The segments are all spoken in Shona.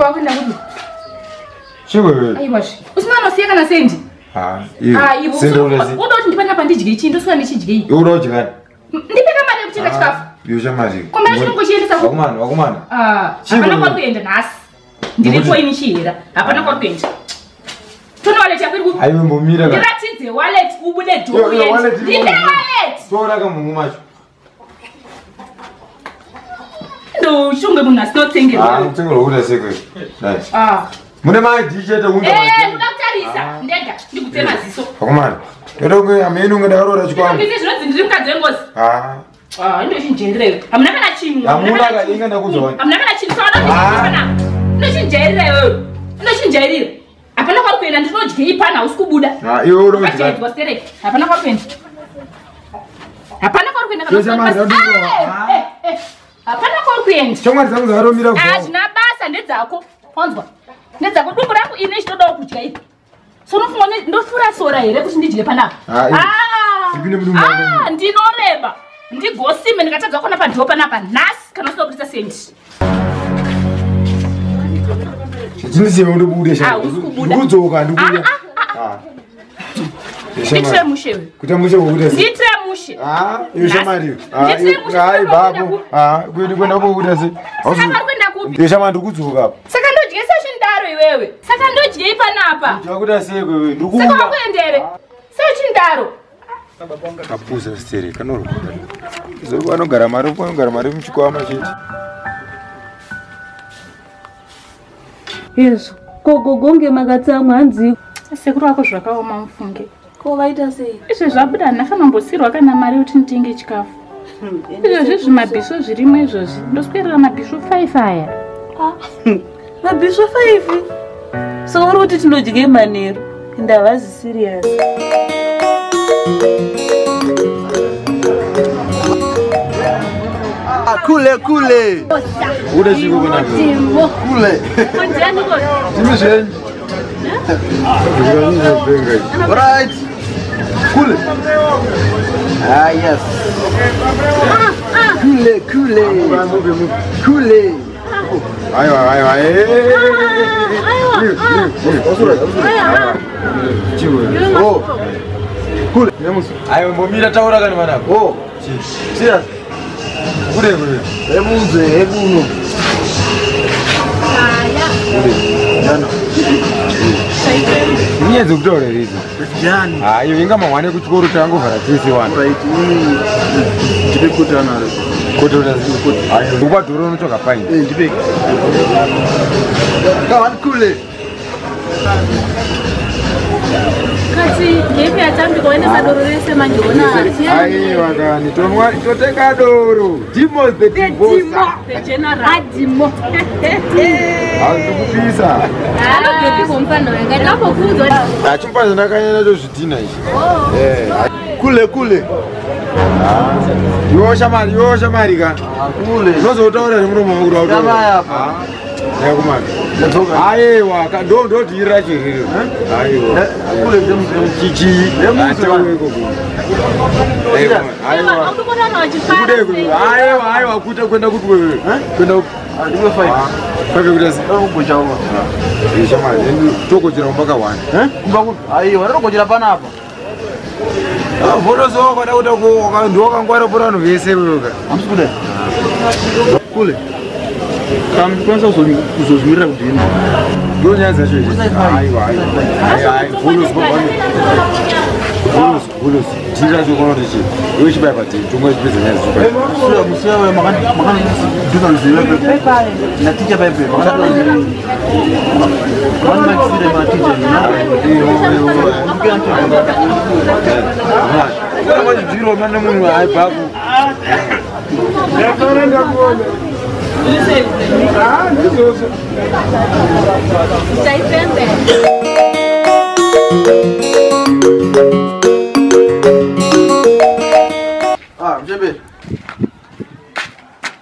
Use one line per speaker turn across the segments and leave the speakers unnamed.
Wakuenda kupi?
Chiwewe.
Aiwa zve. Usina anosiya kana sendi.
Ah, iwe.
Ah, iwe.
Sendi unozi.
Unoda kuti ndipe napa ndidyei chii? Ndoswera ndichidyei.
Iwe unoda kudya.
Ndipe kamari yekutenga chikafu.
Iwe shamari.
Komana chinongochiendesa ku.
Vakomana, vakomana.
Ah,
Chii
hapana
wewe?
kwari kuenda nhasi. Ndiripo ini chihera. Hapana kwari kuenda. Tona wallet yako iri kupi?
Aiwe mbomira ka.
Ndiratidze wallet ubude
Iwe,
dhoo
iwe, wallet
uende.
iri
Ndipe
kupi?
wallet.
Tora kamunhu macho.
Ndoshunge munhu asina kutengerwa.
Ah, kutengerwa kuita sei kwe? Nice.
Ah.
Mune maID chete unza
Eh,
maID.
ndoda kutarisa. Ndega ndigutse maziso.
Vakomana. Ndoda kunge amene unge ndakaroora chikwambo.
Ndinobvise zvinonzi ndiri mukadzi wengozi.
Ah.
Ah, ndochinjairira iwe. Hamuna kana chinhu.
Hamuna ka- inga ndakudza wani.
Hamuna kana chinhu. Saka
Ah.
ndochinjairira. Ndochinjairira iwewe. Ndochinjairira. Hapana kwari kuenda ndinodyei pana hausi kubuda.
Ah, iwe unoda kudya.
Wakajaidzwa stereki. Hapana kwari kuenda. Hapana kwari kuenda kana
Iwe shamari,
usina-
ndakudza.
Ah, eh, eh. Hapana kwari kuenda.
Shamwari dzangu dzakatomira
Ah,
kubva.
zvina basa ndedzako. Wanzwa? Ndedzako dumbu rangu ine chitodawo kudya ipi. So unofunga ndofura sora here kuti ndidye panapa?
Ah, iwe.
Ah.
Ndipinde mudumbu mako.
Ah, ndinoreba. Ndigosime ndikatadza kuona padhoo panapa nhasi kana usina kubudisa sendi.
Chinisiye undobude
Ah,
shamwari.
usi kubuda.
Ndikudzoka ndikuuya.
Ah,
Ah.
Nditire mushe iwe.
Kuita mushe wokuita sei?
Nditire mushe.
Ah, iwe shamwari. Ah,
Nditire
iwe-
mushe,
ah,
saka
ibvapo.
kuenda
Ah, kuenda kuenda kokuita sei?
Saka vari kuenda kupi?
Iwe shamwari ndikudzoka apa.
Saka ndodyesa chindaro iwewe. Saka ndodyei panapa?
Ndakuita sei kwewe?
Saka
Ndikuuya.
wakuendere. Sei chindaro?
Kapusa sitere kanorwara. Zoku anogara mari, anogara mari muchikwama chete.
Izvo kogogonge makatsamwa hanzi
Sekuru wako zvakaoma mufunge.
ko vaita sei?
Izvi zvabuda handina kana kana mari yekuti nditenge chikafu. Izvozvi zvimabhisvo zvirimo izvozvi. Ndoswerera mabhisvo 5 aya.
Mabhisvo 5. Saka uri kuti tinodyei manheru? Ndavazi serious.
Ah, kule kule
Uda chiko kuna.
kule.
Ndimi zvenyu.
Right. Kule. Ah yes. Kule kule. Kule.
Aiwa aiwa.
Oh. Kule.
Aiwa mbomira taura kani vanako.
Oh. Serious.
Kule kule.
Ebuze ebuno. Nana.
Inyaya dzekutaura here idzi?
Jani.
Ah, iyo inga mangwana ekuchikoro tangovhara tese wani.
Right. Ndipe kutana.
Kotoura Aiwa ndikupa dhoro unotsvaga paini.
Eh, ndipe. Kawan kule.
Kati yepi yatambika waendesa doro rese manje ona.
Aiwa kani tomwa totenga doro. Dimos the divorcer.
The general. Adimo.
Hazvikupisa.
Anobvepi mufana wanga ndakapokuudzwa.
Achimpa ndakanyanya nacho zvidhina izvi. Eh.
Kule kule.
Iwe shamari, iwe shamari ka.
Kule.
Unozotaura nemuromo wangu kuti
Nyama
wautaura.
apa.
Yakumana.
Ndadzoka.
Aiwa, ndo ndo dhiri racho iriro. Aiwa.
Kule ndemuzemu.
Chichi.
Nemuzi
Ataure ikoko. Aiwa, aiwa.
Urikuona
Kude
vachifara.
kude. Aiwa, aiwa kuita kwenda kuti wewe. Kwenda
Ah, ndipe five.
Pake kuita sei?
Kugocha uko.
Iwe shamari, tokochera kumba ka one.
Eh? Kumba kupi? Aiwa, ndinogochera panapa.
Votozo wakada kuita ndiwakangwara pora vanhu vese wewe ka.
Hamusi kuda. Kule. Kamkwanisa kuzozvimirira kudini?
Ndo nyaya dzacho idzi. Aiwa, aiwa. Aiwa, aiwa. Volos, volos. Volos, volos. Dhiri racho ukaona kuti chii? Iwe chibaya padhiri, tonga chipedza nyaya dzechibai.
Musiya wewe makandidhuza ruzivo pepe. Naticha pepe. Makandidhuza maticha.
Zviro mane munhu aibvapo. Ah, ndizvozvo.
Taifembe.
Ah, mchebe.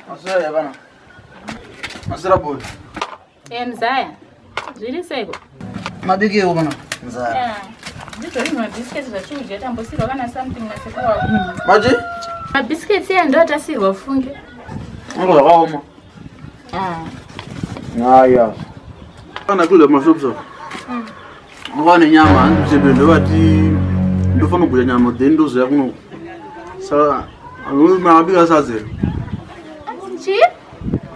Masira ya bana. Masira boy.
Eh, mzaya. Zviri seiko?
Mabikewo bana. Mzaya.
Ndizvo rimwe mabhisiketi zvatikudya tambosirwa kana something nasekuru wako.
Maji?
Mabhisiketi aya ndo atasirwa funge.
Ngo zvakaoma.
Ah.
Aya. Kana kule mashops apo. Ngwane nyama hanzi ndovati ndofana kudya nyama then ndozoya kuno. Saka mabika sadza.
Chii?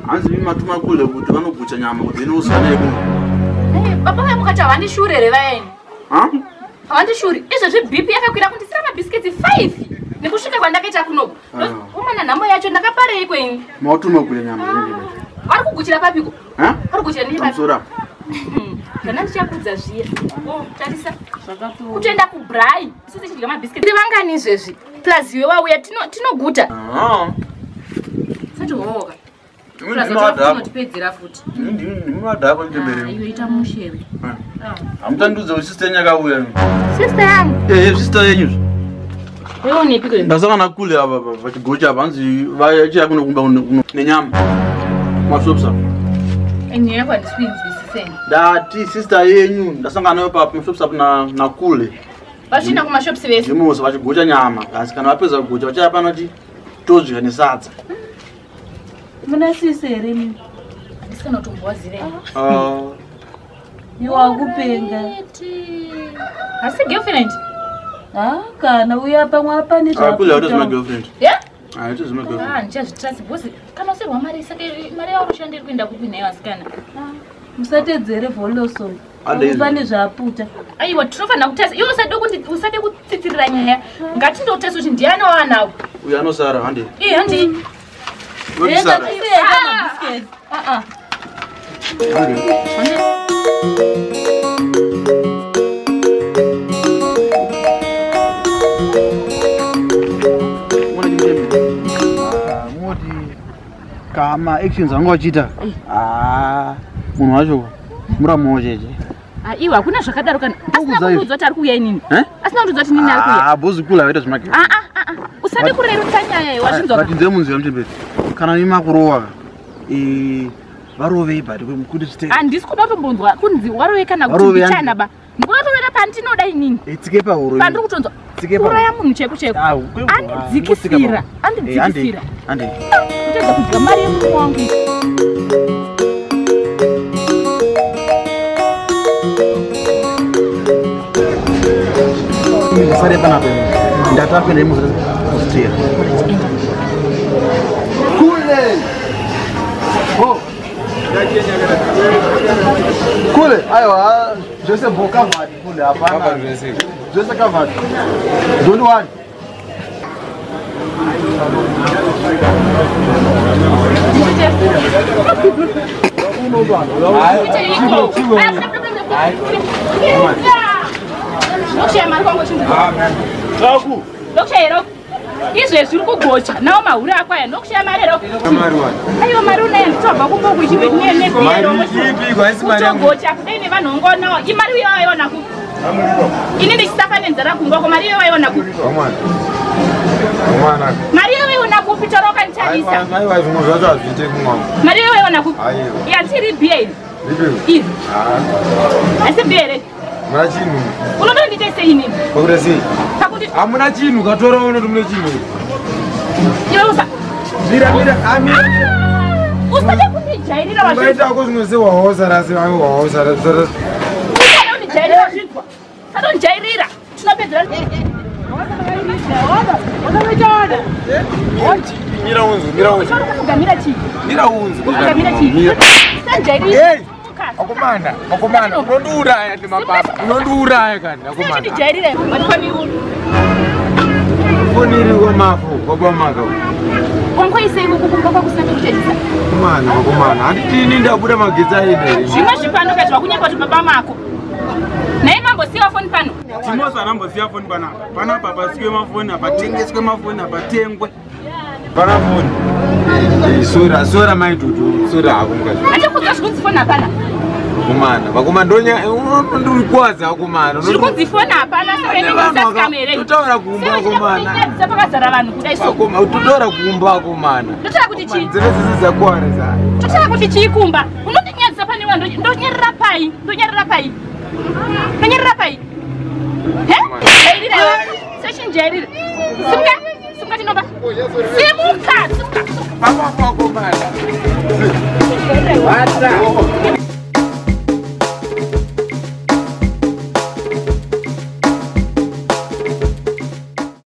Hanzi matuma kule kuti vanogucha nyama kuti then uzoya naye kuno.
Baba vangu mukati havandishure here vaeni?
Ha?
Havandishuri. Izvezvi BP yakakwira kundisira mabhisiketsi 5 nekusvika kwandakaita kunoku. Umana nhamo yacho ndakaparei kwenyu?
Matuma kudya nyama.
Vari kuguchira papiko?
Ha?
Vari kuguchira nepapi?
Pamusoro apo.
Zvana ndichakudza zviya. Oh, tarisa. Kutoenda kubraai. Isu tichidya mabhisiketsi. Tiri vangani izvezvi? Plus iwe wauya tinoguta.
Ah.
Sati hoka.
Ndinotipedzera
futi.
Ndinodhakwa nchembere.
Iwe ita mushere.
Hamutandudza kuti sister yenyu yakauya.
Sister yangu.
Sister yenyu.
Wewe unepiko?
Ndasangana kule apa vachigocha apa hanzi vachiya kuno kumba kuno nenyama. Mashops apa.
Nyaya yako handisi kuinzwisiseni.
Ndati sister yenyu ndasangana nayo pa mashops apa na kule.
Vachienda kumashops vese.
Ndimusa vachigocha nyama. Asi kana vapedza kugocha vachaya pano ti todya nesadza.
Muna sisi here mimi?
Handisi kana kutombowaziva.
Ah.
Iwe wakupenga.
Hasi girlfriend.
Ah, kana uya pamwe apa
Kule haito zvema girlfriend.
Yeah?
Haito zvema girlfriend.
Ah, ndichazvitrust because kana usirwa mari saka mari yaunoshanda iri kuenda kupi nayo asikana?
Musatedzere vholoso. Pane zvaputa.
Aiwa tinofanira kutarisa. Iwe usade kutsitirira nyaya. Ngatindotarisa kuti ndiani waanawo.
Uyu anosara handi.
Eh, handi.
Unosara.
Ah.
Handi. Kama actions anga achiita. Ah, munhu wacho muramu cheche.
Ah, iwe hakuna zvakadaro kana. Asina kundiudza kuti ari kuuya inini. Asina kundiudza kuti nini ari kuuya.
Ah, bozi kula vaita zvimake.
Ah ah ah. Usade kurerutsa nyaya iwe wazvinzwa.
But nze munzi yamutemberi. Kana imi makurowa varove but kuti zvite.
Handisi kuda kutombonzwa kunzi warove kana kuti ndichana ba. Ndikuda kutovera pandinoda inini.
Tsike pahuro.
Pandiri kutonzwa. Uraya munhu cheko cheko. Andidzikisira. Andidzikisira.
Handi.
Kutedza kudya mari yemurume wangu.
Sare panapa. Ndatapinda muzvitera. Kule. Ho. Kule, aiwa, zvese bhoka kule hapana. Zvese covered. Don't worry.
Izvezvi uri kugocha nawo mahure ako aya ndokushaya mari ero. Aiwa mari unayo nditobva kumba kuchivenenegocha kudai nevanhu vangonawo imari uyo waiona kupi? Ini ndichisafa nenzara kumba ko mari iyo waiona kupi? Mari iyo waiona kupi? Toroka nditarisa. Mari iyo waiona kupi? Yandiri bhiya iri. Iri. Asi bhiya here?
Muna chinhu.
Unoda ndiite sei inini?
Pakuti sei?
Pakuti
hamuna chinhu katora unoti mune chinhu.
Iwe usa.
Mira mira amira.
Usade kundijairira wazvinzwa.
Ungaita ko zvimwe sewahosa rasi wangu wahosa rasi.
Usade kundijairira wazvinzwa. Usade kundijairira. Tinopedzera.
Mira unzu, mira unzu.
Kugamira chii?
Mira unzu.
Kugamira chii? Usandijairira.
Akomana, akomana, unondiuraya ndimababa. Unondiuraya kani, akomana.
Usandijairira.
Foni iri kwamafu, kwabamaka.
Wangoisei kukumba kwakusina pekuchechisa.
Akomana, akomana, handiti ndabuda magetsi aende.
Zvimwe zvipano kaizwa kunyepa kuti baba mako. Naye mambosiya foni pano.
Timosa anambosiya foni panapa. Panapa pasiwe mafoni, apatengeswe mafoni, apatengwe.
Pana foni. Sora, sora maitutu, sora hako mukazvi.
Handikudza zvikunzi foni hapana.
Vakomana, vakomana ndonya unondikwadza vakomana.
Zviri kunzi foni hapana saka inenge isakamere.
Totaura kumba vakomana.
Pakazara vanhu kudai so.
Vakomana, totaura kumba vakomana.
Totaura kuti chii?
Nzeve dzese dzakuwara dza.
Totaura kuti chii kumba? Unondinyadzisa pane vanhu ndonyarira pai? Ndonyarira pai? Ndonyarira pai? He? Jairira iwe. Sechinjairira. Simuka. Simuka tinoba. Simuka, simuka.
Baba vakomana. Wata.